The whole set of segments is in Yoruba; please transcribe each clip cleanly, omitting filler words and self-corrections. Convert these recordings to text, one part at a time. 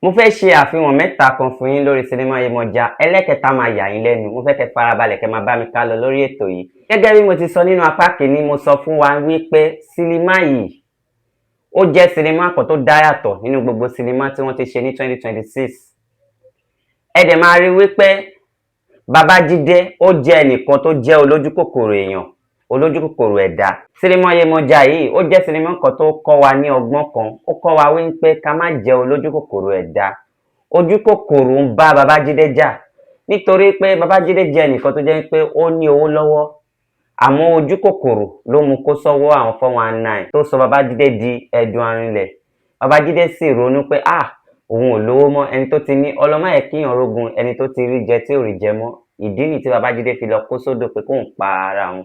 Mo fẹ́ ṣe àfihàn mẹ́ta kan fún yín lórí sinimá Yemọja. Ẹlẹ́kẹta máa yà yín lẹ́nu. Mo fẹ́ kẹ́ farabalẹ̀, kẹ́ máa bá mi ká lọ lórí ètò yìí. Gẹ́gẹ́ bí mo ti sọ nínú apá kìíní, mo sọ fún wa wípé sinimá yìí, ó jẹ́ sinimá kan tó dá yàtọ̀ nínú gbogbo sinimá tí wọ́n ti ṣe ní 2026. Ẹ dẹ̀ máa rí wípé Babájídé, ó jẹ́ ẹnìkan tó jẹ́ olójúkòkòrò èèyàn, olójúkòkòrò ẹ̀dá. Sinimá Yemọja yìí, ó jẹ́ sinimá kan tó kọ́ wa ní ọgbọ́n kan. Ó kọ́ wa wípé ká má jẹ́ olójúkòkòrò ẹ̀dá. Ojúkòkòrò ń bá Babájídé jà, nítorí pé Babájídé jẹ́ ẹnìkan tó jẹ́ pé ó ní owó lọ́wọ́, àmọ́ ojúkòkòrò ló mú kó sọ́wọ́ àwọn 419 tó sọ Babájídé di ẹdun arinlẹ̀. Babájídé sì ronú pé, ah, òun ò lówó mọ́. Ẹni tó ti ní ọlọ́mọ yẹ kíyàn rógun, ẹni tó ti rí jẹ tí ò rí jẹ mọ́. Ìdí nìyí tí Babájídé fi lọ kó sódò pé kóun pa ara òun.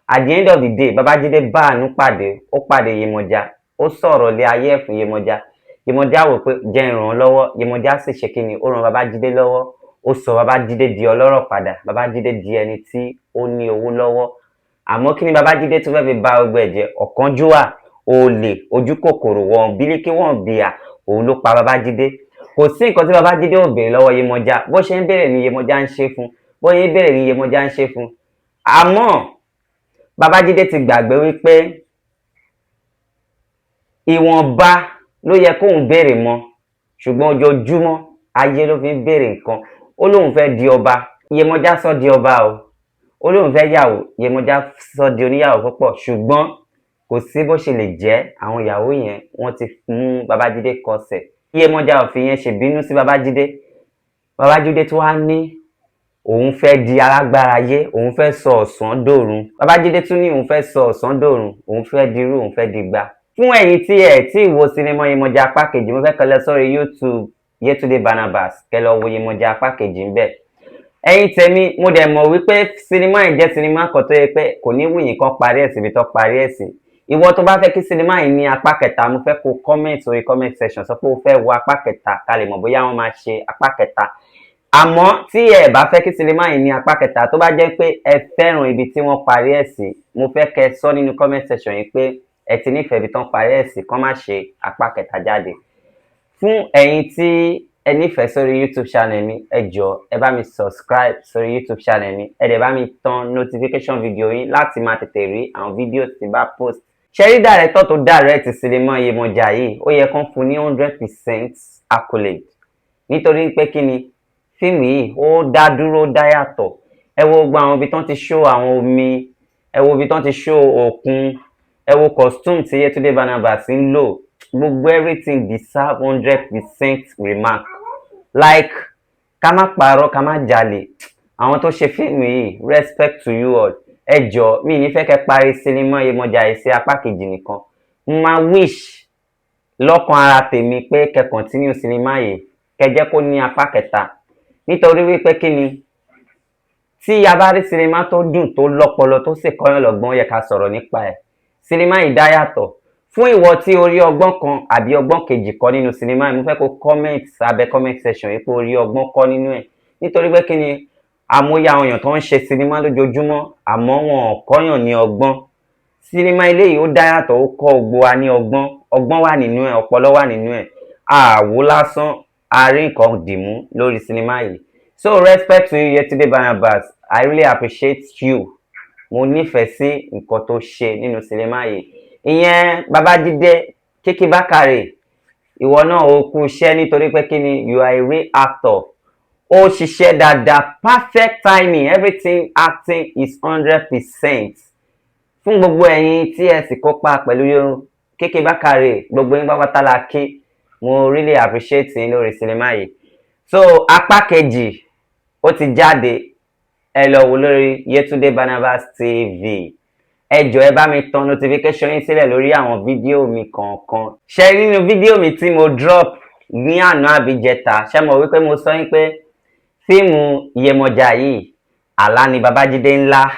At the end of the day, Babájídé bá àánú pàdé. Ó pàdé Yemọja, ó sọ̀rọ̀ lé ayé ẹ̀ fún Yemọja. Yemọja wò pé jẹ́ ìràn án lọ́wọ́. Yemọja sì ṣe kí ni? Ó ran Babájídé lọ́wọ́, ó sọ Babájídé di ọlọ́rọ̀ padà. Babájídé di ẹni tí ó ní owó lọ́wọ́. Àmọ́ kí ni Babájídé tún fẹ́ fi ba gbogbo ẹ̀ jẹ́? Ọ̀kánjúwà, olè, ojúkòkòrò, wọn bílíkì, wọn bìà, òun ló pa Babájídé. Kò sí nǹkan tí Babájídé ò béèrè lọ́wọ́ Yemọja. Bó ṣe ń béèrè ní Yemọja ń ṣe fún, bó ṣe ń béèrè ní Yemọja ń ṣe fún. Àmọ́ Babájídé ti gbàgbé wípé ìwọ̀nba ló yẹ kóun béèrè mọ́, ṣùgbọ́n ojoojúmọ́ ayé ló fi ń béèrè nǹkan. Ó lóun fẹ́ di ọba, Yemọja sọ di ọba o. Ó lóun fẹ́ yàwó, Yemọja sọ di oníyàwó púpọ̀. Ṣùgbọ́n kò sí bó ṣe lè jẹ́, àwọn ìyàwó yẹn, wọ́n ti mú Babájídé kọsẹ̀. Yemọja ò fi yẹn ṣèbínú sí Babájídé. Babájídé tó wá ní òun fẹ́ di alágbára ayé, òun fẹ́ sọ ọ̀sán dòrun. Babájídé tún ní òun fẹ́ sọ ọ̀sán dòrun, òun fẹ́ dirú, òun fẹ́ digba. Fún ẹ̀yin tí ẹ̀ tí ì wo sinimá Yemọja apá kejì, mo fẹ́ kẹ́ lọ sórí YouTube Yétúndé Barnabas, kẹ́ lọ wo Yemọja apá kejì ńbẹ̀. Ẹ̀yin tèmi, mo dẹ̀ mọ̀ wípé sinimá yìí jẹ́ sinimá kan tó yẹ pé kò ní wù yín kan parí ẹ̀ síbi tó parí ẹ̀ sí. Ìwọ tó bá fẹ́ kí sinimá yìí ní apá kẹta, mo fẹ́ kó comment sórí comment section, sọ pé o fẹ́ wo apá kẹta, ká lè mọ̀ bóyá wọ́n máa ṣe apá kẹta. Àmọ́ tí ẹ bá fẹ́ kí sinimá yìí ní apá kẹta, tó bá jẹ́ pé ẹ fẹ́ràn ibi tí wọ́n parí ẹ̀ sí, mo fẹ́ kẹ́ sọ nínú comment section yìí pé ẹ ti nífẹ̀ẹ́ ibi tán parí ẹ̀ sí, kán má ṣe apá kẹta jáde. Fún ẹ̀yin tí ẹ nífẹ̀ẹ́ sórí YouTube channel mi, ẹ jọ̀ọ́, ẹ bá mi subscribe sórí YouTube channel mi, ẹ dẹ̀ bá mi tan notification video yín láti máa tètè rí àwọn fídíò tí bá post. Ṣé rí director tó direct sinimá Yemọja yìí, ó yẹ kán fún ní 100% accolade, nítorí pé kí ni? Fíìmù yìí, ó dá dúró, dá yàtọ̀. Ẹ wo gbogbo àwọn ibi tán ti show àwọn omi, ẹ wo ibi tán ti show òkun, ẹ wo costume tí Yétúndé Barnabas ń lò. Gbogbo everything deserve 100% remark. Like, ká má parọ́, ká má jalè, àwọn tó ṣe fíìmù yìí, respect to you all. Ẹ jọ̀ọ́, mi ní fẹ́ kẹ́ parí sinimá Yemọja yìí sí apá kejì nìkan. Mo máa wish lọ́kàn ara tèmi pé kẹ́ continue sinimá yìí, kẹ́ jẹ́ kó ní apá kẹta, nítorí wípé kí ni? Tí a bá rí sinimá tó dùn, tó lọ́pọlọ, tó sì kọ́yàn lọ́gbọ́n, ó yẹ ká sọ̀rọ̀ nípa ẹ̀. Sinimá yìí dá yàtọ̀. Fún ìwọ tí o rí ọgbọ́n kan àbí ọgbọ́n kejì kọ́ nínú sinimá yìí, mo fẹ́ kó comment sábẹ́ comment section yìí pé o rí ọgbọ́n kọ́ nínú ẹ̀, nítorí pé kí ni? Àmúyẹ àwọn èèyàn tó ń ṣe sinimá lójoojúmọ́, àmọ́ wọn ò kọ́yàn ní ọgbọ́n. Sinimá eléyìí, ó dá yàtọ̀, ó kọ́ gbogbo wa ní ọgbọ́n. Ọgbọ́n wà nínú ẹ̀, ọpọlọ wà nínú ẹ̀. Àwò lásán, a rí nǹkan dìmú lórí sinimá yìí. So respect to you, Yetunde Barnabas. I really appreciate you. Mo nífẹ̀ẹ́ sí nǹkan tó ṣe nínú sinimá yìí. Ìyẹn Babájídé Kíkí Bákàrè, ìwọ náà, ó kú iṣẹ́, nítorí pé kí ni? You are a real actor. Ó ṣiṣẹ́ dáadáa, perfect timing, everything, acting is 100%. Fún gbogbo ẹ̀yin tí ẹ sì kópa pẹ̀lú Kíkí Bákàrè, gbogbo yín pápátá la kí. Mo really appreciate yín lórí sinimá yìí. So apá kejì, ó ti jáde, ẹ lọ wò lórí Yetunde Barnabas TV. Ẹ jọ̀ọ́, ẹ bá mi tan notification yín sílẹ̀ lórí àwọn fídíò mi kọ̀ọ̀kan. Ṣe nínú fídíò mi tí mo drop ní àná àbíjẹta, ṣe mọ̀ wípé mo sọ yín pé fíìmù Yemọja yìí, àlá ni Babájídé ńlá.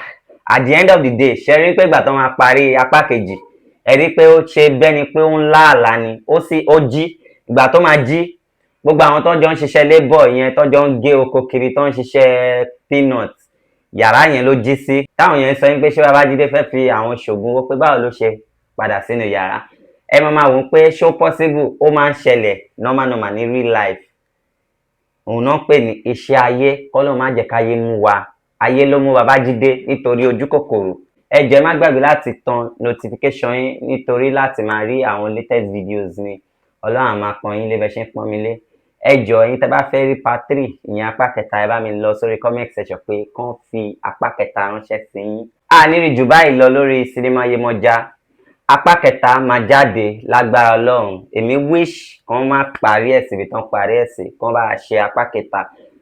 At the end of the day, ṣe rí pé ìgbà tó máa parí apá kejì, ẹ rí pé ó ṣe bẹ́ni pé ó ń lá àlá ni. Ó sì ó jí. Ìgbà tó máa jí, gbogbo àwọn tó jọ ń ṣiṣẹ́ labour yẹn, tó jọ ń gé oko kiri, tó ń ṣiṣẹ́ peanut, yàrá yẹn ló jí sí. Táwọn yẹn sọ pé ṣé Babájídé fẹ́ fi àwọn ṣògùn owó, pé báwo ló ṣe padà sínú yàrá. Ẹ máa máa wò ó pé ṣó possible? Ó máa ń ṣẹlẹ̀ normal normal ní real life. Òun náà pè ní iṣẹ́ ayé. Kọ́lọ́run má jẹ́ káyé mú wa. Ayé ló mú Babájídé nítorí ojú kòkòrò. Ẹ jọ̀ọ́, ẹ má gbàgbé láti tan notification yín nítorí láti máa rí àwọn latest videos mi. Ọlọ́run á máa pọ́n yín lé bẹ́ẹ̀ ṣe ń pọ́n mi lé. Ẹ jọ̀ọ́, ẹ̀yin tẹ́ bá fẹ́ rí part three, ìyẹn apá kẹta, ẹ bá mi lọ sórí comment section pé kán fi apá kẹta ránṣẹ́ sí yín. A ní rí jù báyìí lọ lórí sinimá Yemọja. Apá kẹta máa jáde lágbára Ọlọ́run. Èmi wish kán má parí ẹ̀ síbi tán parí ẹ̀ sí, kán bá a ṣe apá kẹta,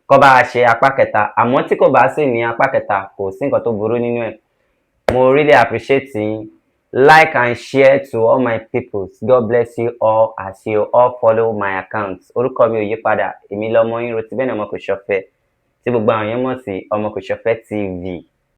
kán bá a ṣe apá kẹta. Àmọ́ tí kò bá sì ní apá kẹta, kò sí nǹkan tó burú nínú ẹ̀. Mo really appreciate yín. Like and share to all my people. God bless you all as you all follow my account. Orúkọ mi ò yí padà. Èmi lọmọ yín, Rotibẹ́ni ọmọ kò ṣọ̀fẹ́, tí gbogbo àwọn yẹn mọ̀ sí Ọmọ Kò Ṣọ̀fẹ́ TV.